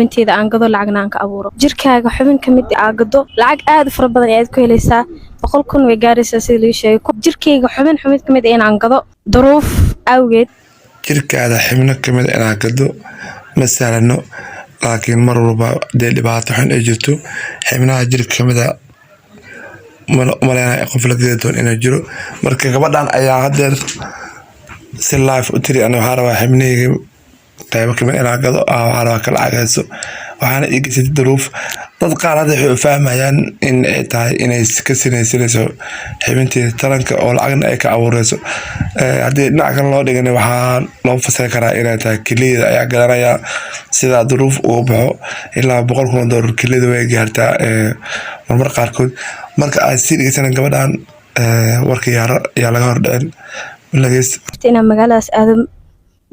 Xubinteeda aan gado, lacagna aan ka abuuro. Jirkaaga xubin ka mid aa gado, lacag aad u fara badan ayaad ku helaysaa. 100,000 way gaaraysaa sida lii sheegay. Jirkayga xubin ka mid ah inaan gado duruuf awgeed. Jirkaada xibno kamid ah inaad gado ma sahlano, laakiin mar walba dee dhibaato xun ay jirto, xibnaha jirka kamid a mana umaleynaya qof la gadi doono inuu jiro. Marka gabadhan ayaa hadeer si live u tiri: "Ani waxaa rabaa xibnahayga qaybo kamid inaan gado, waxaa rabaa ka lacag hayso, waxaana ii geysatay duruuf." Dad qaar hadda waxay u fahmayaan in ay tahay inay ka sinaysanayso xibinteeda taranka oo lacagna ay ka abuureyso. Haddii dhinac kale loo dhigana, waxaa loo fasiri karaa inay tahay keliyada ayaa gadanaya sidaa duruuf uga baxo. Ilaa $100,000 keliyada way gaartaa marmar qaarkood. Marka aad sii dhegeysanan gabadhan, warka yaa laga hordhicin lageysta. Inaan magaaladaas aado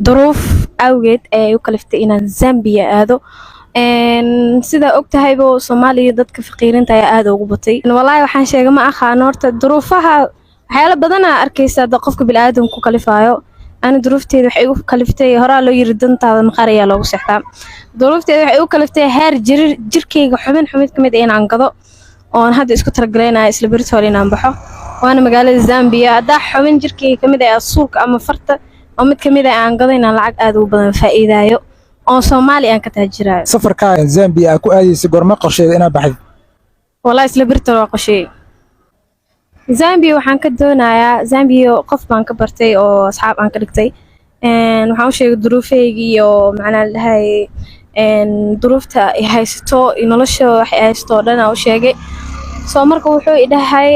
duruuf awgeed ayay u kaliftay inaan Zambia aado. Sidaa og tahaybo, Soomaaliya dadka faqiirinta ayaa aada ugu batay. Wallaahi waxaan sheegay ma aqaano. Horta duruufaha waxyaalo badanaa arkaysa hadda qofka biniaadamka ku kalifaayo. Ani duruufteeda waxay igu kaliftay, horaa loo yiri dantaada maqaar ayaa loogu seexdaa. Duruufteeda waxay igu kaliftay heer jirkayga xubin ka mid ah inaan gado, oon hadda isku talagaleynayo isla beritoole inaan baxo, waana magaalada Zambia. Haddaa xubin jirkayga kamid ah, suulka ama farta oo mid kamid ah aan gado, inaan lacag aada ugu badan faa'iidaayo oon Soomaali aan ka taajiraayo. Safarkaaga Zambia aa ku aadaysa, goorma qorsheeda inaad baxdid? Wallahi isla beritoole waa qorsheeyey. Zambia waxaan ka doonayaa, Zambia qof baan ka bartay oo asxaab aan ka dhigtay. Waxaan u sheegay duruufahayga iyo macnaa la dhahay duruufta ay haysato iyo nolosha waxay haysato oo dhan aan u sheegay. So marka wuxuu i dhahay,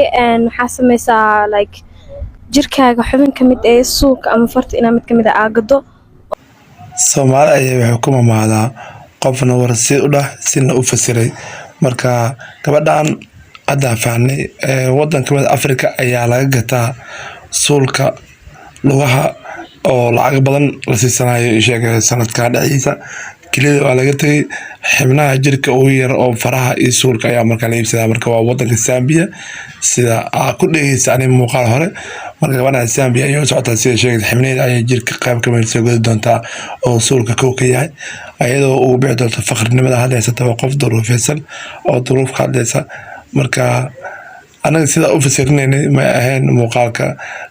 waxaa sameysaa like jirkaaga xubin ka mid ee suulka ama farta inaa mid ka mid ah aa gado. Soomaali ayaa waxay ku mamaadaa qofna war si u dhah sina u fasiray. Marka gabadhan hadda fahnay, wadan kamid Africa ayaa laga gataa suulka lugaha oo lacag badan la siisanayo. Sheegay sanadkan dhexdiisa kelida waa laga tegay, xibnaha jirka ugu yar oo faraha iyo suulka ayaa markaa la iibsadaa. Marka waa wadanka Zambia sida aa ku dhegeysa ani muuqaal hore. Marka gabadhan Zambia ayay u socotaa sida sheegaysa, xibnaheeda ayay jirka qayb kamid soo gadi doontaa oo suulka kow ka yahay, ayadoo ugu bixi doonto faqrinimada hadlaysata. Waa qof duruufeysan oo duruuf ka hadlaysa. Marka anaga sidaa u fasirinaynay ma ahayn. Muuqaalka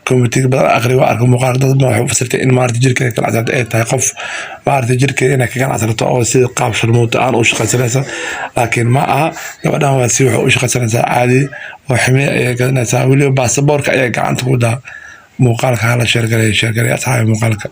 community badan aqri waa arka muuqaal. Dad badan waxay u fasirtay in maarata jirkeeda ka ganacsato ay tahay qof maarata jirkeeda inay ka ganacsato oo sida qaab sharmuuta aan u shaqaysanaysa, laakiin ma aha. Gabadhan waa si waxay u shaqaysanaysaa caadi oo xibnihi ayay gadanaysaa, weliba baasaboorka ayay gacanta ku daa. Muuqaalka hala share gareeyo, share gareeyo asxaabi muuqaalka.